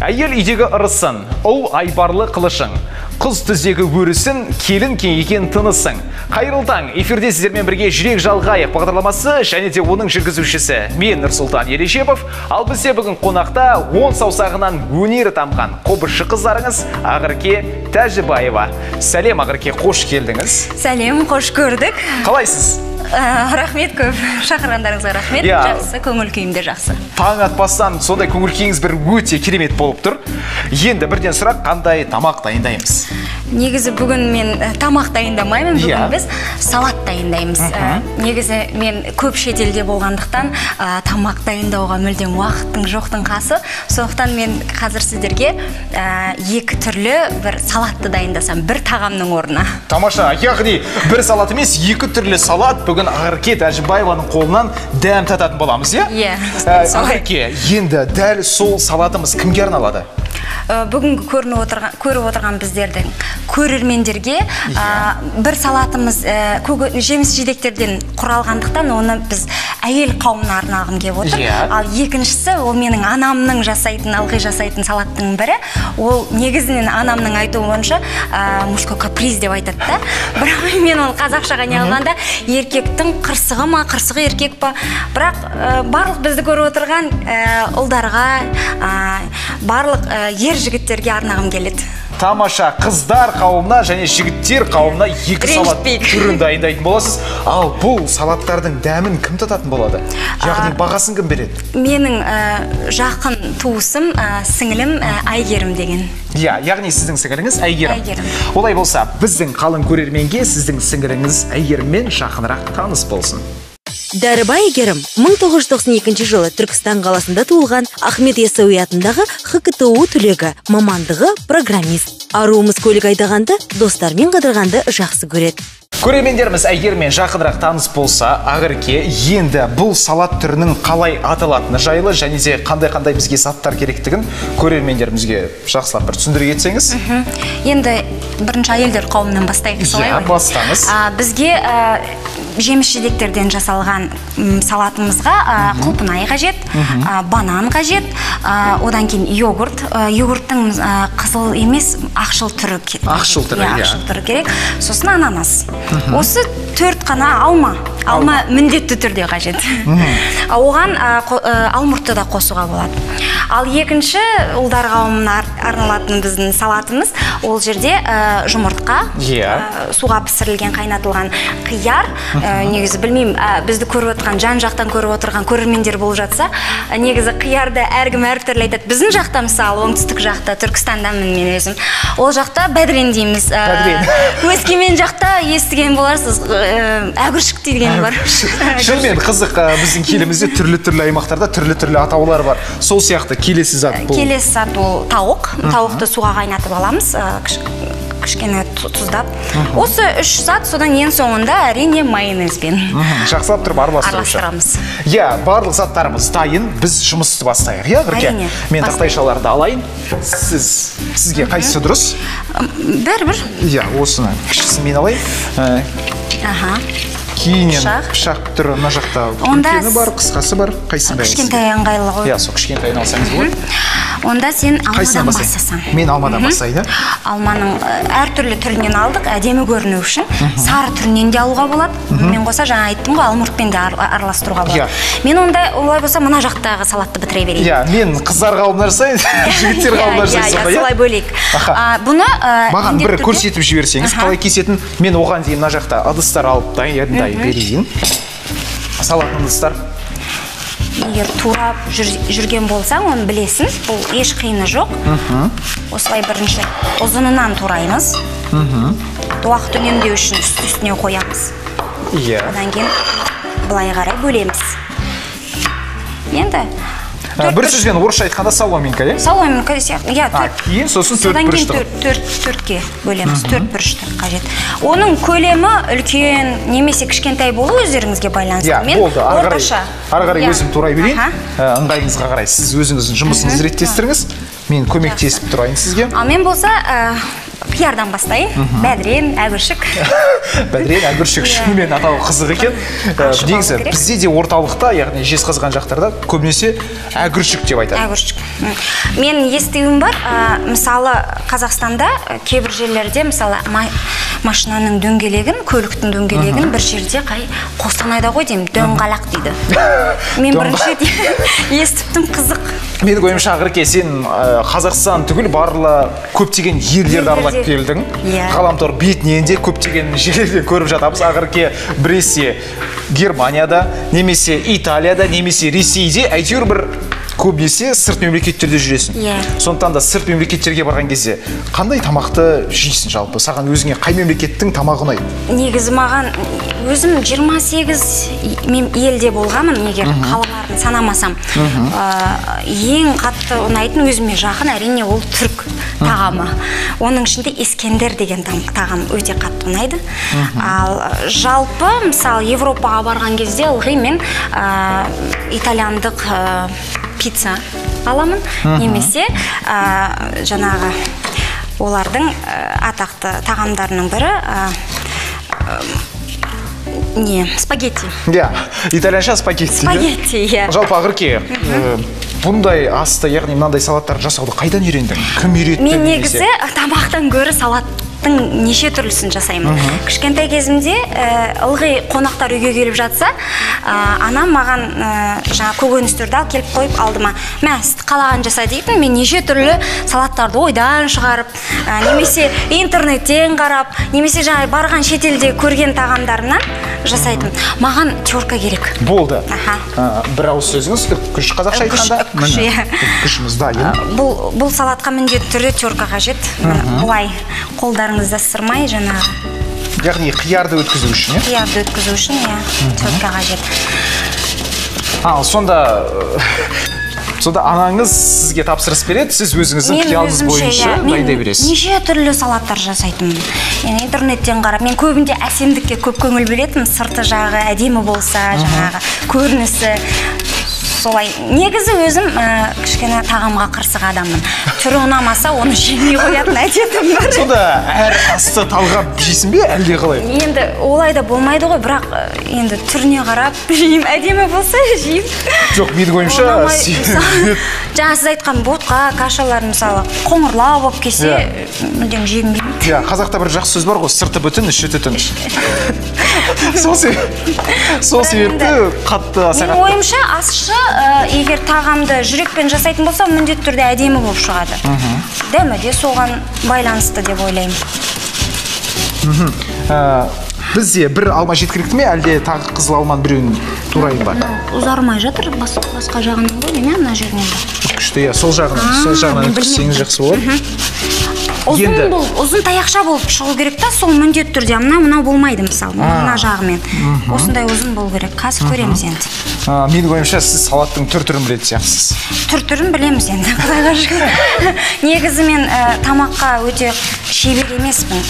Әйел үйдегі ырысын, ұл айбарлы қылышың, қыз түздегі өрісін, келін кеңейген тынысың. Қайырлы таң, эфирде сіздермен бірге Жүрек жалғайық бағдарламасы және де оның жүргізушісі мен Нұрсұлтан Ережепов. Ал бізде бүгін қонақта 10 саусағынан өнері тамған қобызшы қыздарыңыз Ақерке Тәжібаева. Сәлем, Ақерке, қош келдіңіз. Сәлем, қош көрдік. Қалайсыз? Рахмет көп, шақырғандарыңызға рахмет. Жақсы, көңіл күйім де жақсы. Таң атпастан сондай көңіл күйіңіз бір өте керемет болып тұр. Енді бірден сұрақ, қандай тамақ дайындаймыз? Негізі бүгін мен тамақ дайындамаймын, бүгін біз салат дайындаймыз. Негізі мен көп шетелде болғандықтан тамақ дайындауға мүлдем уақыттың жоқтың қасы. Сондықтан мен қазір сіздерге екі түрлі бір салатты дайындасам, бір тағамның орнына. Тамаша, яғни бір салат емес, екі түрлі салат бүгін Ақерке Тәжібаеваның қолынан дәм тататын боламыз, иә? Иә. Ақерке, енді дәл сол салатымыз кімге арналады? Бүгінгі көріп отырған біздердің көрермендерге бір салатымыз жеміс жидектерден құралғандықтан оны біз әйел қауымына арнағым келіп отыр. Ал екіншісі ол менің анамның жасайтын, ылғи жасайтын салаттың бірі. Ол негізінен анамның айтуы бойынша мужской каприз деп айтады да. Бірақ мен оны қазақшаға не алғанда еркектің қырсығы ма, қырсығы еркек па? Бірақ барлық бізді көріп отырған ұлдарға, барлық ер жігіттерге арнағым келеді. Тамаша, қыздар қауымына және жігіттер қауымына екі салат түрін дайындайтын боласыз. Ал бұл салаттардың дәмін кім тататын болады? Яғни бағасын кім береді? Менің жақын туысым, сіңілім Әйгерім деген. Иә, яғни сіздің сіңіліңіз Әйгерім. Олай болса, біздің қалың көрерменге сіздің сіңіліңіз Әйгеріммен жақынырақ таныс болсын. Дәрібай Әйгерім 1992 жылы Түркістан қаласында туылған Ахмет Яссауи атындағы ХКТУ түлегі, мамандығы программист. Аруымыз көлік айдағанды, достармен қыдырғанды жақсы көреді. Көрермендеріміз Әйгеріммен жақынырақ таныс болса, Ақерке, енді бұл салат түрінің қалай аталатыны жайлы және де қандай-қандай бізге заттар керектігін көрермендерімізге жақсылап бір түсіндіре кетсеңіз. Енді бірінші әйелдер қауымынан бастайық, солай ғой? Иә, бастаңыз. Бізге жеміс жидектерден жасалған салатымызға құлпынай қажет, банан қажет, одан кейін йогурт. Йогурттың қызыл емес, ақшыл түрі керек. Ақшыл түрі, иә. Ақшыл түрі керек. Сосын ананас. Осы төрт қана алма. Алма міндетті түрде қажет. Оған алмұртты да қосуға болады. Ал екінші ұлдар қауымына арналатын біздің салатымыз, ол жерде жұмыртқа, суға пісірілген, қайнатылған қияр. Негізі білмеймін, бізді көріп отырған, жан жақтан көріп отырған көрермендер болып жатса, негізі қиярды әркім әртүрлі айтады. Біздің жақта, мысалы, оңтүстік жақта, Түркістандамын мен өзім. Ол жақта бәдірен дейміз. Өскемен жақта естіген боларсыз, әгүршік деген бар. Шынымен қызық, біздің елімізде түрлі-түрлі аймақтарда түрлі-түрлі атаулар бар. Сол сияқты келесі зат бұл. Келесі зат ол тауық. Тауықты суға қайнатып аламыз, кішкене тұздап. Осы үш зат, содан ең соңында әрине майонезбен. Жақсылап тұрып араластырамыз. Иә, барлық заттарымыз дайын, біз жұмысты бастайық, иә, Ақерке? Мен тақтайшаларды алайын. Сізге қайсысы дұрыс? Бәрібір. Иә, осыны кішісін мен алайын. Кейіннен пышақ түрі мына жақта үлкені бар, қысқасы бар, қайсысын бересіз? Кішкентай ыңғайлы ғой. Иә, сол кішкентайын алсаңыз болады. Онда сен алмадан бастасаң. Мен алмадан бастайын, иә? Алманың әртүрлі түрінен алдық, әдемі көріну үшін. Сары түрінен де алуға болады. Мен қоса жаңа айттым ғой, алмұртпен де араластыруға болады. Мен онда олай болса мына жақтағы салатты бітіре берейін. Иә, мен қыздар қауымына жасайын, жігіттер қауымына жасайын сонда, иә? Солай бөлейік. Бұны маған бір көрсетіп жіберсеңіз, қалай кесетін, мен оған дейін мына жақта ыдыстар алып дайын берейін. Салатын ыдыстар. Егер турап жүрген болсаң, оны білесің, бұл еш қиыны жоқ. Осылай бірінші ұзынынан тураймыз. Уақыт үнемдеу үшін үсті-үстіне қоямыз. Одан кейін былай қарай бөлеміз. Енді бір сөзбен орысша айтқанда соломинка, иә? Соломинка сияқты. Иә, төрт. Кейін сосын төрт бұрышты. Содан кейін төртке бөлеміз, төрт бұрышты қажет. Оның көлемі үлкен немесе кішкентай болу өздеріңізге байланысты. Иә, болды. Ары қарай өзім турай берейін. Ыңғайыңызға қарай сіз өзіңіздің жұмысыңызды реттестіріңіз. Мен көмектесіп тұрайын сізге. Ал мен болса, Қиярдан бастайын. Бәдірен, әгүршік. Бәдірен, әгүршік, шынымен атауы қызық екен. Негізі бізде де орталықта, яғни Жезқазған жақтарда көбінесе әгүршік деп айтады. Әгүршік. Мен естуім бар, мысалы Қазақстанда кейбір жерлерде, мысалы машинаның дөңгелегін, көліктің дөңгелегін бір жерде қай Қостанайда ғой деймін, дөңғалақ дейді. Мен бірінші рет естіптім, қызық. Менің ойымша, Ақерке, сен Қазақстан түгіл барлы көптеген елдерді аралап келдің. Ғаламтор бетінен де көптеген жерлерде көріп жатамыз. Ақерке біресе Германияда, немесе Италияда, немесе Ресейде, әйтеуір бір көбінесе сырт мемлекеттерде жүресің. Сондықтан да сырт мемлекеттерге барған кезде қандай тамақты жейсің жалпы? Саған өзіңе қай мемлекеттің тамағы ұнайды? Негізі маған өзім 28 елде болғанмын, егер қалаларын санамасам. Ең қатты ұнайтын өзіме жақын, әрине, ол түрік тағамы. Оның ішінде Искендер деген тағам өте қатты ұнайды. Ал жалпы, мысалы, Европаға барған кезде ылғи мен итальяндық пицца аламын, немесе жаңағы олардың атақты тағамдарының бірі не, спагетти. Иә, итальянша спагетти. Спагетти, иә. Жалпы, Ақерке, бұндай асты, яғни мынандай салаттар жасауды қайдан үйрендің? Кім үйретті? Мен негізі тамақтан гөрі салаттың неше түрлісін жасаймын. Кішкентай кезімде ылғи қонақтар үйге келіп жатса, анам маған жаңа көкөністерді алып келіп қойып алдыма, мә, сіз қалаған жаса дейтін. Мен неше түрлі салаттарды ойдан шығарып, немесе интернеттен қарап, немесе жаңа барған шетелде көрген тағамдарымнан жасайтын. Маған терка керек. Болды. Бір ауыз сөзіңіз, үккіш қазақша айтқанда. Үккіш, иә. Үккішіміз дайын. Бұл салатқа міндетті түрде терка қажет. Бұлай қолдарыңызда сырмай жаңағы. Яғни қиярды өткізу үшін, иә? Қиярды өткізу үшін, иә, терка қажет. Ал сонда анаңыз сізге тапсырыс береді, сіз өзіңіздің қиялыңыз бойынша дайындай бересіз. Неше түрлі салаттар жасайтынмын. Мен интернеттен қарап, мен көбінде әсемдікке көп көңіл бөлетінмін, сырты жағы әдемі болса, жаңағы көрінісі солай. Негізі өзім кішкене тағамға қырсық адаммын. Түрі ұнамаса, оны жемей қоятын әдетім бар. Сонда әр асты талғап жейсің бе, әлде қалай? Енді олай да болмайды ғой, бірақ енді түріне қарап жеймін. Әдемі болса жеймін. Жоқ, менің ойымша, жаңа сіз айтқан ботқа, кашалар мысалы қоңырлау болып келсе, мүлдем жегім келмейді. Иә, қазақта бір жақсы сөз бар ғой, сырты бүтін, іші түтін. Сол себепті қатты аса Менің ойымша, асшы егер тағамды жүрекпен жасайтын болса, міндетті түрде әдемі болып шығады. Дәмі де соған байланысты деп ойлаймын. Бізде бір алма жеткілікті ме, әлде тағы қызыл алманың біреуін турайын ба? Ұзармай жатыр, басқа жағынан ғой, неме, мына жерінен ба? Күшті, иә, сол жағынан өткізсеңіз жақсы болады. Ұзын таяқша болып шығу керек та, сол міндетті түрде. Мынау болмайды, мысалы, мына жағымен. Осындай ұзын болу керек. Қазір көреміз енді. Менің ойымша, сіз салаттың түр-түрін білетін сияқтысыз. Түр-түрін білеміз енді, Құдайға шүкір. Негізі мен тамаққа өте шебер емеспін.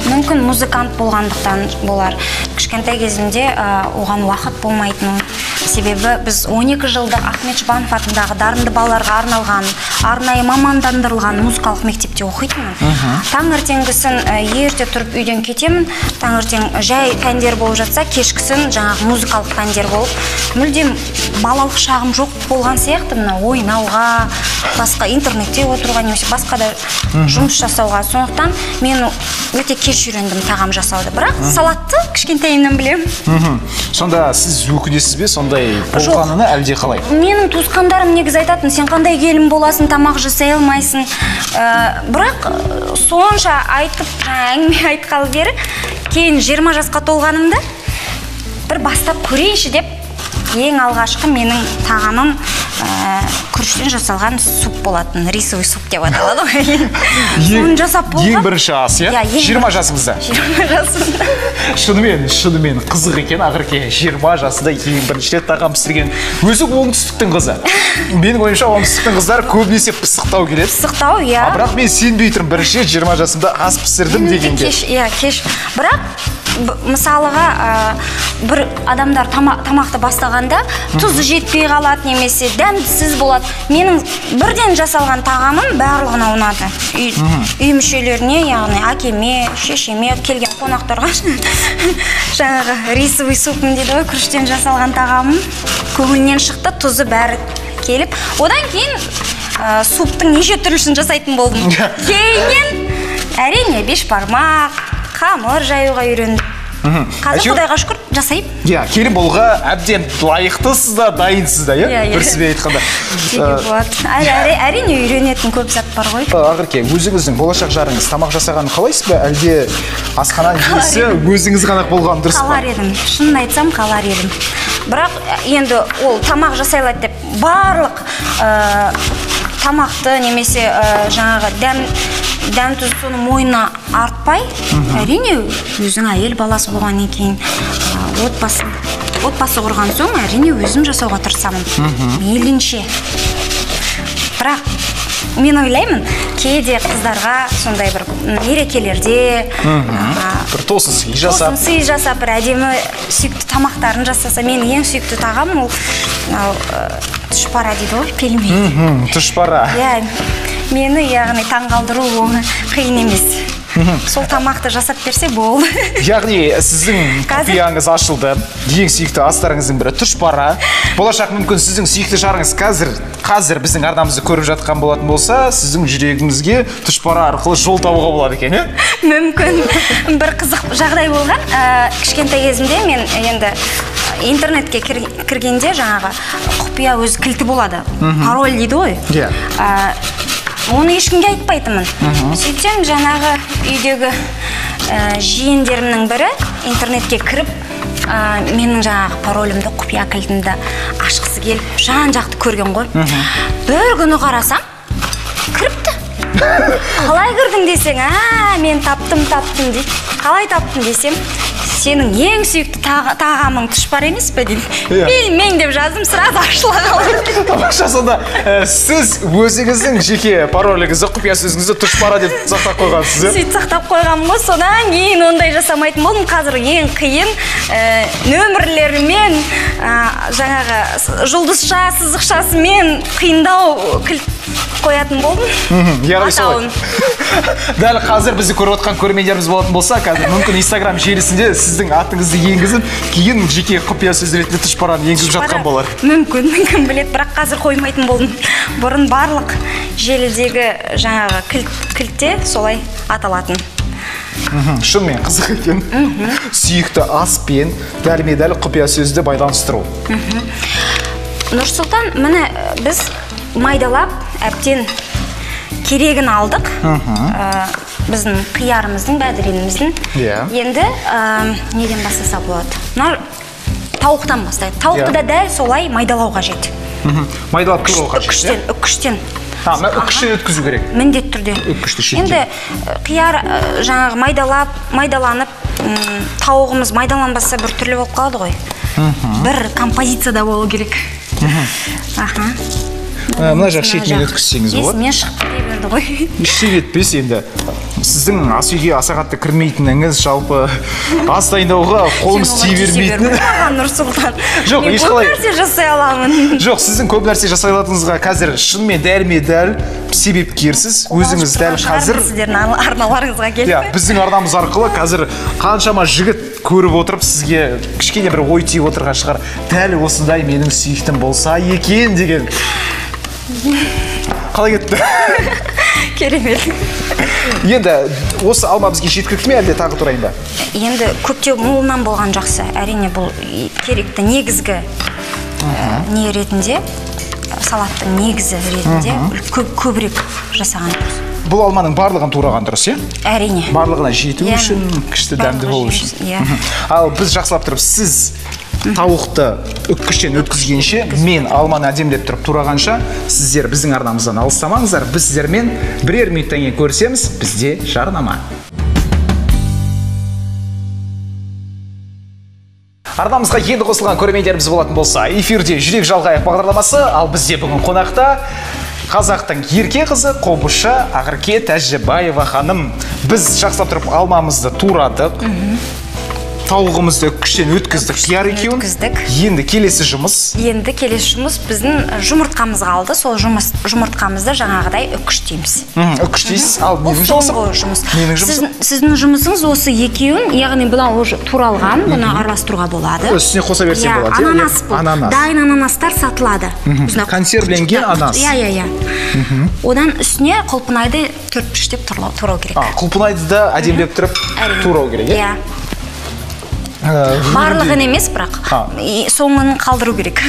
Мүмкін музыкант болғандықтан болар. Кішкентай кезімде оған уақыт болмайтын. Себебі біз 12 жылдық Ахмет Жұбанов атындағы дарынды балаларға арналған, арнайы мамандандырылған музыкалық мектепте оқитынмын. Таңертеңгісін ерте тұрып үйден кетемін. Таңертең жай пәндер болып жатса, кешкісін жаңағы музыкалық пәндер болып, мүлдем балалық шағым жоқ болған сияқты, мына ойнауға, басқа интернетте отыруға немесе басқа да жұмыс жасауға. Сондықтан мен өте кеш үйрендім тағам жасауды, бірақ салатты кішкентайымнан білемін. Сонда сіз өкінесіз бе сондай болғанына, әлде қалай? Менің туысқандарым негізі айтатын, сен қандай келін боласың, тамақ жасай алмайсың. Бірақ сонша айтып, әңгіме айтқалы бері, кейін 20 жасқа толғанымда бір бастап көрейінші деп, ең алғашқы менің тағамым күріштен жасалған суп болатын, рисовый суп деп аталады ғой. Соны жасап болған. Ең бірінші ас, иә? 20 жасыңызда. 20 жасымда. Шынымен қызық екен, Ақерке 20 жасында ең бірінші рет тағам пісірген. Өзі оңтүстіктің қызы. Менің ойымша, оңтүстіктің қыздары көбінесе пысықтау келеді. Пысықтау, иә. Бірақ мен сенбей тұрмын, бірінші рет 20 жасымда ас пісірдім дегенге. Кеш, иә, кеш. Бірақ Мысалыға бір адамдар тамақты бастағанда тұзы жетпей қалады немесе дәмсіз болады. Менің бірден жасалған тағамым барлығына ұнады. Үй мүшелеріне, яғни әкеме, шешеме, келген қонақтарға жаңағы рисовый супым дейді ғой, күріштен жасалған тағамым көңілінен шықты, тұзы бәрі келіп. Одан кейін суптың неше түрлісін жасайтын болдым. Кейіннен әрине бешбармақ, қамыр жаюға үйрендім. Қазір Құдайға шүкір жасаймын. Иә, келін болуға әбден лайықтысыз да, дайынсыз да, иә? Бір сөзбен айтқанда. Деуге болады. Әрине үйренетін көп зат бар ғой. Ақерке, өзіңіздің болашақ жарыңыз тамақ жасағанын қалайсыз ба, әлде асхана иесі өзіңіз ғана болған дұрыс па? Қалар едім. Шынын айтсам, қалар едім. Бірақ енді ол тамақ жасай алады деп барлық тамақты немесе жаңағы дәм тұз соны мойнына артпай, әрине өзің әйел баласы болғаннан кейін отбасы құрған соң әрине өзім жасауға тырысамын. Мейлінше. Бірақ мен ойлаймын, кейде қыздарға сондай бір мерекелерде бір тосын сый жасап, тосын сый жасап, бір әдемі сүйікті тамақтарын жасаса, менің ең сүйікті тағамым ол тұшпара дейді ғой, пельмень. Тұшпара. Иә, мені яғни таңғалдыру қиын емес. Сол тамақты жасап берсе болды. Яғни сіздің құпияңыз ашылды. Ең сүйікті астарыңыздың бірі тұшпара. Болашақ мүмкін сіздің сүйікті жарыңыз қазір біздің арнамызды көріп жатқан болатын болса, сіздің жүрегіңізге тұшпара арқылы жол табуға болады екен, е? Мүмкін. Бір қызық жағдай болған. Кішкентай кезімде мен енді интернетке кіргенде жаңағы құпия өз кілті болады. Пароль дейді ғой. Иә. Оны ешкімге айтпайтынмын. Сөйтсем, жаңағы үйдегі жиендерімнің бірі интернетке кіріп, менің жаңағы паролімді, құпия кілтімді ашқысы келіп, жан-жақты көрген ғой. Бір күні қарасам, кіріпті. Қалай кірдің десең, мен таптым, таптым дейді. Қалай таптым десем, сенің ең сүйікті тағамың тұшпара емес пе дейді. Пельмень деп жаздым, сразу ашыла қалды. Тамаша, сонда сіз өзіңіздің жеке пароліңізді, құпия сөзіңізді тұшпара деп сақтап қойғансыз, иә? Сөйтіп сақтап қойғанмын ғой. Содан кейін ондай жасамайтын болдым. Қазір ең қиын нөмірлерімен, жаңағы жұлдызша, сызықшасымен қиындау кілт қоятын болдым. Яғни солай. Дәл қазір бізді көріп отқан көрермендеріміз болатын болса, қазір мүмкін Инстаграм желісінде сіздің атыңызды енгізіп, кейін жеке құпия сөз ретінде тұшпараны енгізіп жатқан болар. Мүмкін, кім біледі, бірақ қазір қоймайтын болдым. Бұрын барлық желідегі жаңағы кілтте солай аталатын. Шынымен қызық екен. Сүйікті ас пен дәлме-дәл құпия сөзді байланыстыру. Нұрсұлтан, міне біз майдалап әбден керегін алдық. Біздің қиярымыздың, бәдіреніміздің. Енді неден бастаса болады? Мына тауықтан бастайық. Тауықты да дәл солай майдалау қажет. Майдалап турау қажет. Үккіштен. Үккіштен өткізу керек. Міндетті түрде. Үккішті шеттен. Енді қияр жаңағы майдаланып, тауығымыз майдаланбаса бір түрлі болып қалады ғой. Бір композицияда болу керек. Мына жақ шетінен өткізсеңіз болады. Есімнен шығып кете берді ғой. Ештеңе етпес енді. Сіздің ас үйге аса қатты кірмейтініңіз, жалпы ас дайындауға қолыңыз тие бермейтіні. Нұрсұлтан. Жоқ, ешқалай. Мен көп нәрсе жасай аламын. Жоқ, сіздің көп нәрсе жасай алатыныңызға қазір шынымен дәлме-дәл себепкерсіз. Өзіңіз дәл қазір сіздердің арналарыңызға келіп. Иә, біздің арнамыз арқылы қазір қаншама жігіт көріп отырып, сізге кішкене бір ой тиіп отырған шығар. Дәл осындай менің сүйіктім болса екен деген. Қалай кетті? Керемет. Енді осы алма бізге жеткілікті ме, әлде тағы турайын ба? Енді көптеу молынан болған жақсы. Әрине бұл керекті негізгі не ретінде, салаттың негізі ретінде көбірек жасаған дұрыс. Бұл алманың барлығын тураған дұрыс, иә? Әрине. Барлығына жету үшін, күшті дәмді болу үшін. Иә. Ал біз жақсылап тұрып, сіз тауықты үккіштен өткізгенше, мен алманы әдемілеп тұрып турағанша, сіздер біздің арнамыздан алыстамаңыздар. Біз сіздермен бірер минуттан кейін көрісеміз. Бізде жарнама. Арнамызға енді қосылған көрермендеріміз болатын болса, эфирде Жүрек жалғайық бағдарламасы, ал бізде бүгін қонақта қазақтың ерке қызы қобызшы Ақерке Тәжібаева ханым. Біз жақсылап тұрып алмамызды турадық. Тауығымызды үккіштен өткіздік, қияр екеуін. Өткіздік. Енді келесі жұмыс. Енді келесі жұмыс біздің жұмыртқамыз қалды. Сол жұмыртқамызды жаңағыдай үккіштейміз. Үккіштейсіз. Ал менің жұмысым? Жұмыс. Менің жұмысым? Сіздің жұмысыңыз осы екеуін, яғни бұдан уже туралған, бұны араластыруға болады. Үстіне қоса берсем болады. Ананас бұл. Дайын ананастар сатылады. Консервленген ананас. Иә, иә. Одан үстіне құлпынайды төрт бұрыштеп турау керек. Құлпынайды да әдемілеп тұрып турау керек, иә? Барлығын емес, бірақ соңын қалдыру керек.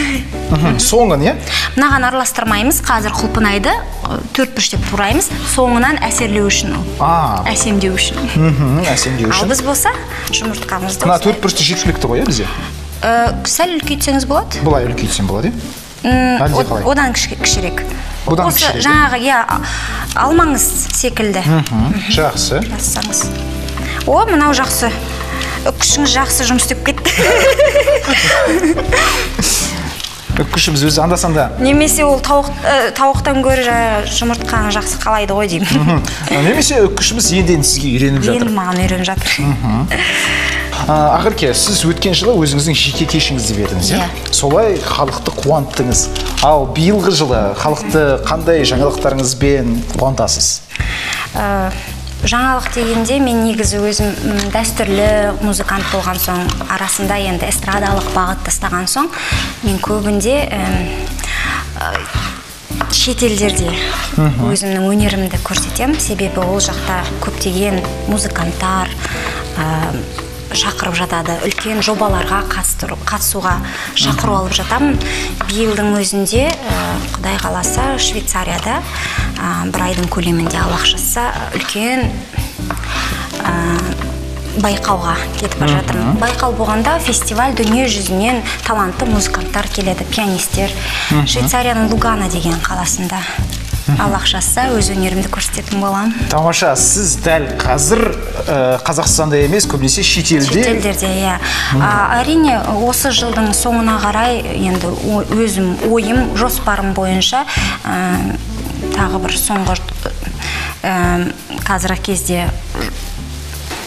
Соңын, иә? Мынаған араластырмаймыз, қазір құлпынайды төрт бұрыштеп тураймыз, соңынан әсерлеу үшін ол. Әсемдеу үшін. Әсемдеу үшін. Ал біз болса, жұмыртқамызды... Мына төрт бұрышты жеткілікті ғой, иә, бізде? Сәл үлкейтсеңіз болады. Былай үлкейтсем болады, иә? Одан кішірек. Одан кішірек. Осы жаңағы, иә, алмаңыз секілді. Жақсы. Жазсаңыз. О, мынау жақсы. Үккішіңіз жақсы жұмыс істеп кетті. Үккішіміз өзі анда-санда. Немесе ол тауықтан гөрі жұмыртқаны жақсы қалайды ғой деймін. Немесе үккішіміз енді сізге үйреніп жатыр. Енді маған үйреніп жатыр. Ақерке, сіз өткен жылы өзіңіздің жеке кешіңізді бердіңіз, иә? Солай халықты қуанттыңыз. Ал биылғы жылы халықты қандай жаңалықтарыңызбен қуантасыз? Жаңалық дегенде мен негізі өзім дәстүрлі музыкант болған соң, арасында енді эстрадалық бағыт тастаған соң, мен көбінде шетелдерде өзімнің өнерімді көрсетемін. Себебі ол жақта көптеген музыканттар шақырып жатады, үлкен жобаларға қатысуға шақыру алып жатамын. Биылдың өзінде, Құдай қаласа, Швейцарияда бір айдың көлемінде, Аллах жазса, үлкен байқауға кетіп бара жатырмын. Байқау болғанда фестиваль дүние жүзінен талантты музыканттар келеді, пианистер. Швейцарияның Лугано деген қаласында. Аллах жазса, өз өнерімді көрсететін боламын. Тамаша, сіз дәл қазір Қазақстанда емес, көбінесе шетелде. Шетелдерде, иә. Әрине, осы жылдың соңына қарай енді өзім ойым, жоспарым бойынша тағы бір соңғы қазіргі кезде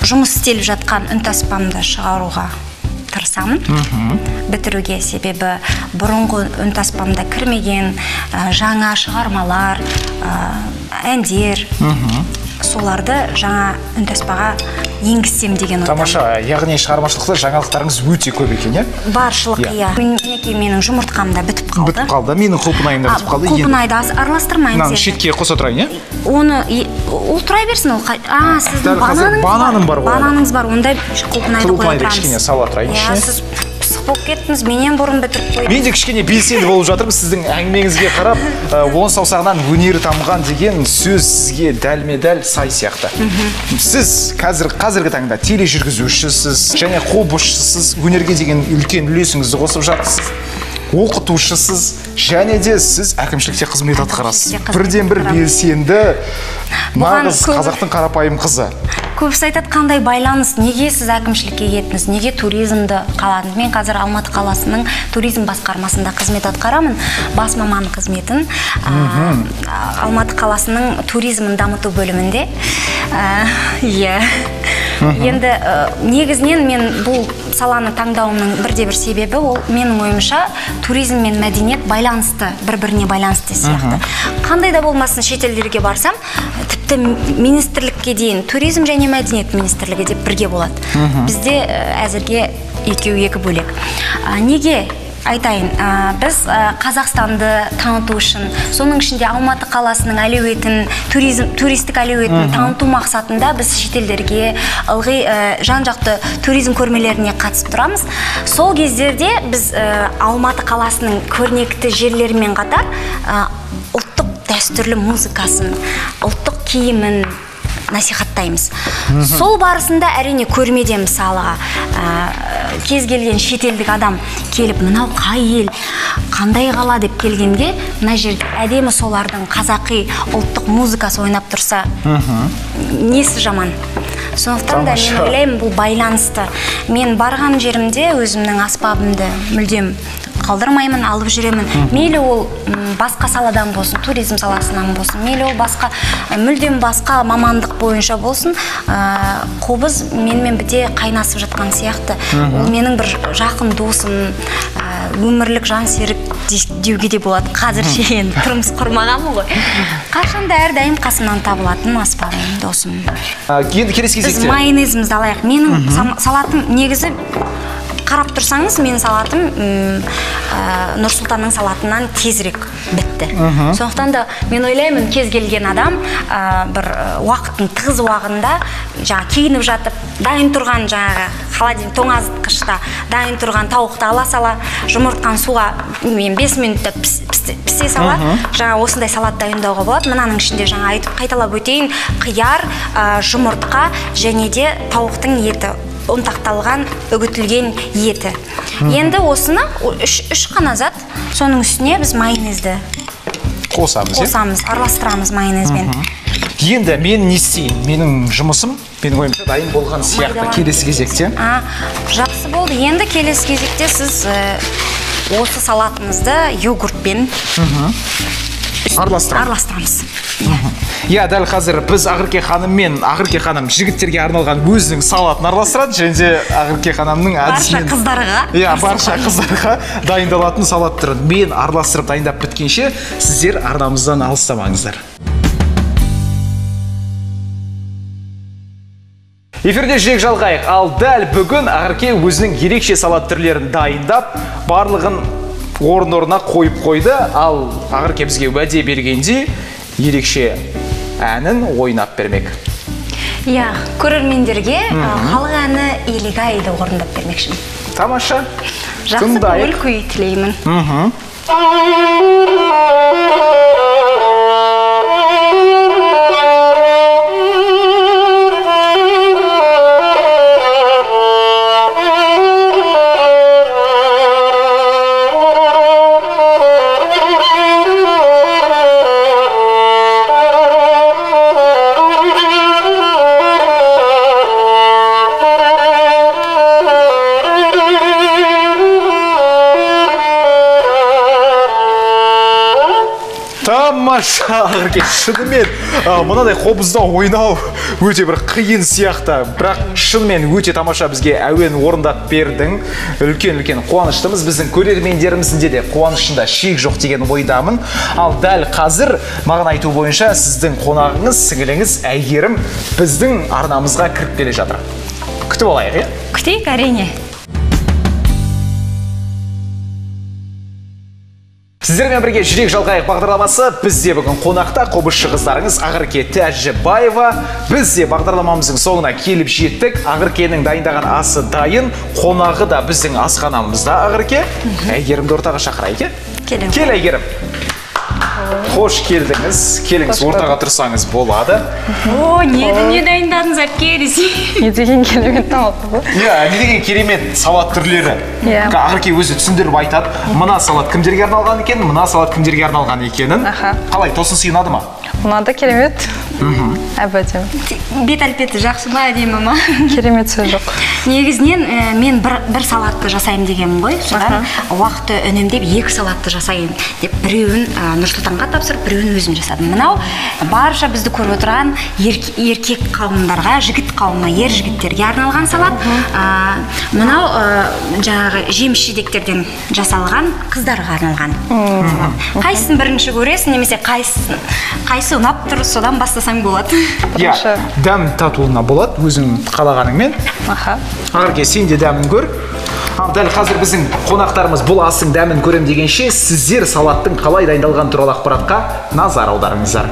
жұмыс істеліп жатқан үнтаспамды шығаруға тырысамын, бітіруге. Себебі бұрынғы үнтаспамда кірмеген жаңа шығармалар, әндер, соларды жаңа үнтаспаға енгізсем деген ойдамын. Тамаша, яғни шығармашылықта жаңалықтарыңыз өте көп екен, иә? Баршылық, иә. Мінекей менің жұмыртқам да бітіп қалды. Бітіп қалды, менің құлпынайым да бітіп қалды. Құлпынайды араластырмаймыз. Мынаны шетке қоса тұрайын, иә? Оны, ол тұра берсін, ол сіздің бананыңыз бар. Бананым бар ғой. Бананыңыз бар, онда құлпынайды қоя тұрамыз. Кішкене сала тұрайын ішіне. Сіз пысық болып кеттіңіз, менен бұрын бітіріп қойдыңыз. Мен де кішкене белсенді болып жатырмын, сіздің әңгімеңізге қарап, он саусағынан өнері тамған деген сөз сізге дәлме-дәл сай сияқты. Сіз қазіргі таңда тележүргізушісіз және қобызшысыз, өнерге деген үлкен үлесіңізді қосып жатырсыз, оқытушысыз және де сіз әкімшілікте қызмет атқарасыз. Бірден-бір белсенді, нағыз қазақтың қарапайым қызы. Көбісі айтады, қандай байланыс, неге сіз әкімшілікке кеттіңіз, неге туризмді қаладыңыз? Мен қазір Алматы қаласының туризм басқармасында қызмет атқарамын, бас маман қызметін. Алматы қаласының туризмін дамыту бөлімінде. Иә. Енді негізінен мен бұл саланы таңдауымның бірде-бір себебі ол менің ойымша туризм мен мәдениет байланысты, бір-біріне байланысты сияқты. Қандай да болмасын шетелдерге барсам, тіпті министрлікке дейін туризм және мәдениет министрлігі деп бірге болады. Бізде әзірге екеуі екі бөлек. Неге айтайын, біз Қазақстанды таныту үшін, соның ішінде Алматы қаласының әлеуетін, туристік әлеуетін таныту мақсатында біз шетелдерге ылғи жан-жақты туризм көрмелеріне қатысып тұрамыз. Сол кездерде біз Алматы қаласының көрнекті жерлерімен қатар ұлттық дәстүрлі музыкасын, ұлттық киімін насихаттаймыз. Сол барысында әрине көрмеде мысалға кез келген шетелдік адам келіп, мынау қай ел, қандай қала деп келгенде, мына жерде әдемі солардың қазақи ұлттық музыкасы ойнап тұрса, несі жаман? Сондықтан да мен ойлаймын, бұл байланысты. Мен барған жерімде өзімнің аспабымды мүлдем қалдырмаймын, алып жүремін. Мейлі ол басқа саладан болсын, туризм саласынан болсын, мейлі ол басқа, мүлдем басқа мамандық бойынша болсын, қобыз менімен біте қайнасып жатқан сияқты. Ол менің бір жақын досым, өмірлік жан серік деуге де болады. Қазірше енді тұрмыс құрмағанмын ғой. Қашанда әрдайым қасымнан табылатын аспабым, досым. Енді келесі кезекте біз майонезімізді алайық. Менің салатым негізі қарап тұрсаңыз, менің салатым Нұрсұлтанның салатынан тезірек бітті. Сондықтан да мен ойлаймын, кез келген адам бір уақыттың тығыз уағында жаңа киініп жатып, дайын тұрған жаңағы холодильник тоңазытқышта дайын тұрған тауықты ала сала, жұмыртқаны суға мен 5 минутта пісе сала, жаңа осындай салат дайындауға болады. Мынаның ішінде жаңа айтып қайталап өтейін, қияр, жұмыртқа және де тауықтың еті, ұнтақталған, үгітілген еті. Енді осыны үш қана зат, соның үстіне біз майонезді қосамыз, араластырамыз майонезбен. Енді мен не істейін? Менің жұмысым, менің ойымша дайын болған сияқты келесі кезекте. Жақсы болды. Енді келесі кезекте сіз осы салатымызды йогуртпен араластырамыз. Иә, дәл қазір біз Ақерке ханыммен, Ақерке ханым жігіттерге арналған өзінің салатын араластырады, және де Ақерке ханымның әдісімен барша қыздарға, иә, барша қыздарға дайындалатын салат түрін мен араластырып дайындап біткенше сіздер арнамыздан алыстамаңыздар. Эфирде жүрек жалғайық. Ал дәл бүгін Ақерке өзінің ерекше салат түрлерін дайындап, барлығын орын-орнына қойып қойды. Ал Ақерке бізге уәде бергендей ерекше әнін ойнап бермек. Иә, көрермендерге халық әні Елигайды орындап бермекшімін. Тамаша. Жақсы көңіл күй тілеймін. Тамаша, Ақерке, шынымен мынадай қобызда ойнау өте бір қиын сияқты, бірақ шынымен өте тамаша бізге әуен орындап бердің. Үлкен-үлкен қуаныштымыз, біздің көрермендеріміздің де қуанышында шек жоқ деген ойдамын. Ал дәл қазір маған айту бойынша сіздің қонағыңыз, сіңіліңіз Әйгерім біздің арнамызға кіріп келе жатыр. Күтіп алайық, иә? Күтейік, әрине. Сіздермен бірге жүрек жалғайық бағдарламасы. Бізде бүгін қонақта қобызшы қыздарыңыз Ақерке Тәжібаева. Біз де бағдарламамыздың соңына келіп жеттік. Ақеркенің дайындаған асы дайын, қонағы да біздің асханамызда. Ақерке, Әйгерімді ортаға шақырайық, иә? Кел, Әйгерім. Қош келдіңіз. Келіңіз, ортаға тұрсаңыз болады. О, не дайындадыңыз, әпке десе. Не деген керемет тамақ бұл. Иә, не деген керемет салат түрлері. Ақерке өзі түсіндіріп айтады. Мына салат кімдерге арналған екен, мына салат кімдерге арналған екенін. Қалай, тосын сый ұнады ма? Ұнады, керемет. Әп-әдемі. Бет әлпеті жақсы ма, әдемі ма? Керемет, сөз жоқ. Негізінен мен бір салатты жасаймын дегенмін ғой. Содан уақытты үнемдеп екі салатты жасайын деп біреуін Нұрсұлтанға тапсырып, біреуін өзім жасадым. Мынау барша бізді көріп отырған еркек қауымдарға, жігіт қауымына, ер жігіттерге арналған салат. Мынау жаңағы жеміс жидектерден жасалған қыздарға арналған салат. Қайсысын бірінші көресің, немесе қайсы ұнап тұр, содан бастасаң болады. Иә, дәм татуына болады, өзің қалағаныңмен. Ақерке, сен де дәмін көр. Ал дәл қазір біздің қонақтарымыз бұл астың дәмін көрем дегенше, сіздер салаттың қалай дайындалған туралы ақпаратқа назар аударыңыздар.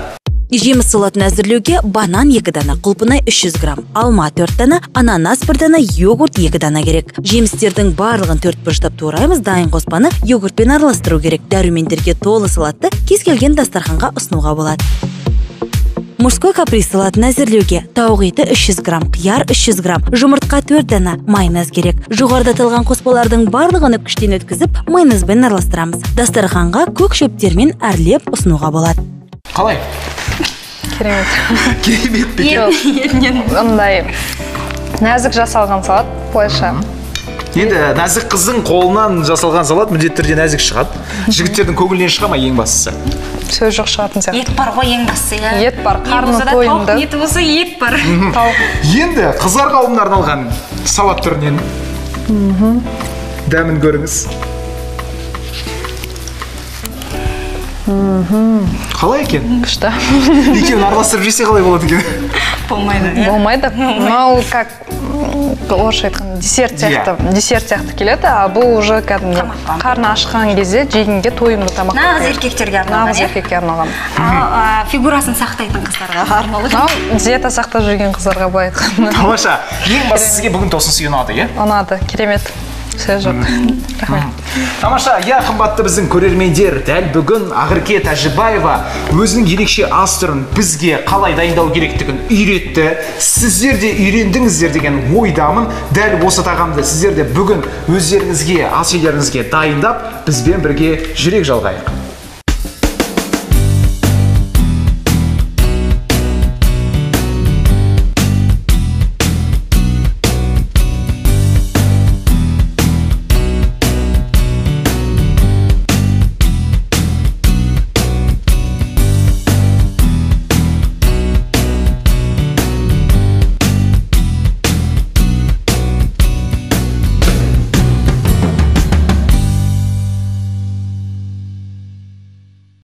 Жеміс салатын әзірлеуге банан 2 дана, құлпынай 300 грамм, алма 4 дана, ананас 1 дана, йогурт 2 дана керек. Жемістердің барлығын 4 бұрыштап тураймыз, дайын қоспаны йогуртпен араластыру керек. Дәрумендерге толы салатты кез келген дастарханға ұсынуға болады. Мужской каприз салатын әзірлеуге тауық еті 300 грамм, қияр 300 грамм, жұмыртқа 4 дана, майонез керек. Жоғарыда аталған қоспалардың барлығын үкіштен өткізіп, майонезбен араластырамыз. Дастарханға көк шөптермен әрлеп ұсынуға болады. Қалай? Керемет. Керемет пе екен? Андай нәзік жасалған салат, былайша. Енді нәзік қыздың қолынан жасалған салат міндетті түрде нәзік шығады. Жігіттердің көңілінен шыға ма ең бастысы? Сөз жоқ, шығатын сияқты. Ет бар ғой ең бастысы, иә. Ет бар, Не қарны болса да, тойымды. тауық еті болса, ет бар. Тауық. Енді қыздар қауымына арналған салат түрінен дәмін көріңіз. Қалай екен? Күшті. Екеуін араластырып жесе қалай болады екен? Болмайды, иә? Болмайды. Мынау как орысша айтқанда десерт сияқты, десерт сияқты келеді, а бұл уже кәдімгі Тамақ. қарны ашқан кезде жегенге тойымды тамақ. Нағыз келеді. еркектерге арналған, Нағыз иә? еркекке арналған. Ал, фигурасын сақтайтын қыздарға арналған. Мынау диета сақтап жүрген қыздарға былай айтқанда. Тамаша. Ең бастысы сізге бүгін тосын сый ұнады, иә? Ұнады, керемет. Сөз жоқ. Рахмет. Тамаша, иә, қымбатты біздің көрермендер, дәл бүгін Ақерке Тәжібаева өзінің ерекше ас түрін бізге қалай дайындау керектігін үйретті. Сіздер де үйрендіңіздер деген ойдамын. Дәл осы тағамды сіздер де бүгін өздеріңізге, ас үйлеріңізге дайындап, бізбен бірге жүрек жалғайық.